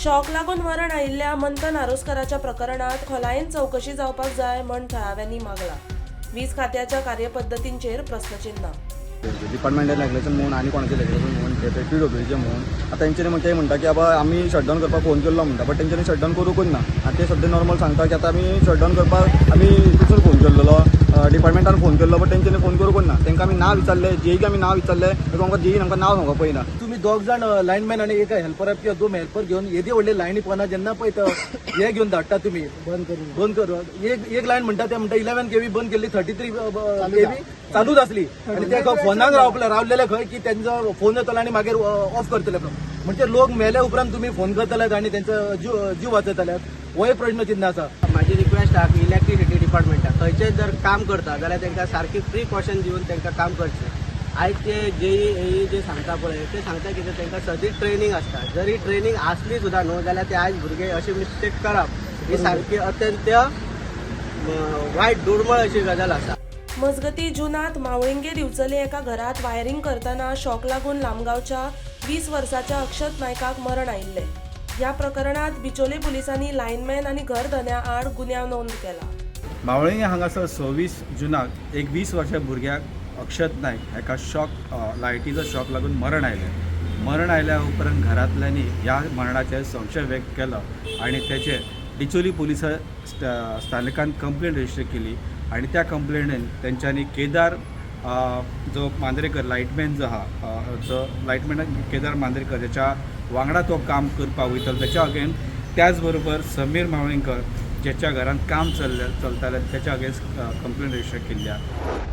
Shock लागून मरण आयिल्ल्या मंथन आरोसकाराच्या प्रकरणात खोलायेन चवकशी जावपाक जाय म्हण थळाव्यांनी मागला. वीज खात्याच्या कार्यपद्दतींचेर प्रस्नचिन्ह. डिपार्टमेंटान रेगुलेशन म्हणून आनी कोणाचें रेगुलेशन म्हणून ते पीडब्ल्यूचे म्हणून आतां तेंच्यांनी ते म्हणटा की बाबा आमी शटडावन करपाक फोन केल्लो म्हणटा, बट तेंच्यांनी शटडावन करूंकूच ना. आनी ते सद्या नॉर्मल सांगता की आतां आमी शटडावन करपाक आमी तितून फोन केल्लो, डिपार्टमेंटान फोन केल्लो, बट तेंच्यांनी फोन करूंकूच ना. तांकां आमी नांव विचारलें, जेईक आमी नांव विचारलें, आमकां जेईन आमकां नांव सांगपाक पळयना. तुम्ही दोग जाण लायनमॅन आनी एक हेल्पर किंवा दोन हेल्पर घेवन येदी व्हडली लायनी पोना जेन्ना पळय तो हे घेवन धाडटा तुमी बंद करून. बंद करून एक एक लायन म्हणटा, ते म्हणटा 11 केवी बंद केल्ली, 33 केवी चालूच आसली आनी ते फोनाक रावलेले खंय की तेंचो फोन येतलो आनी मागीर ऑफ करतले म्हणून. म्हणजे लोक मेल्या उपरांत तुमी फोन करतले आनी तेंचो जीव जीव वाचयतले, हो एक प्रश्न चिन्ह आसा. म्हाजी रिक्वेस्ट आहा की इलेक्ट्रिसिटी डिपार्टमेंटाक खंयचेय जर काम करता जाल्यार तांकां सारकी प्रिकॉशन दिवन तांकां काम करचें. आयज ते जेई एई जे सांगता पळय, ते सांगता कितें, तांकां सदींच ट्रेनींग आसता. जरी ट्रेनींग आसली सुद्दां न्हू जाल्यार ते आयज भुरगे अशे मिस्टेक करप ही सारकी अत्यंत वायट, दुर्मळ अशी गजाल आसा. मजगती, जुनात मावळिंगे दिवचले एका घरात वायरिंग करतना शॉक लागून लामगांवच्या 20 वर्साच्या अक्षत नायकाक मरण आयिल्लें. ह्या प्रकरणात बिचोले पुलिसांनी लायनमॅन आनी घरधन्या आड गुन्यांव नोंद केला. मावळिंगे हांगासर 26 जुनाक एक 20 वर्सां भुरग्याक अक्षत नायक हाका शॉक, लायटीचो शॉक लागून मरण आयलें. मरण आयल्या उपरांत घरांतल्यांनी ह्या मरणाचेर संशय व्यक्त केलो आनी तेचेर डिचोली पुलिसा स्थानकान कंप्लेन रजिस्टर केली आनी त्या कंप्लेनीन तेंच्यांनी केदार जो मांद्रेकर लायटमॅन जो आहा, जो लायटमॅन केदार मांद्रेकर ज्याच्या वांगडा तो काम करपाक वयतालो तेच्या अगेन्स्ट, त्याच बरोबर समीर मावळींकर ज्याच्या घरांत काम चल्लें चलतालें तेच्या अगेन्स्ट कंप्लेन रजिस्टर केल्ली आहा.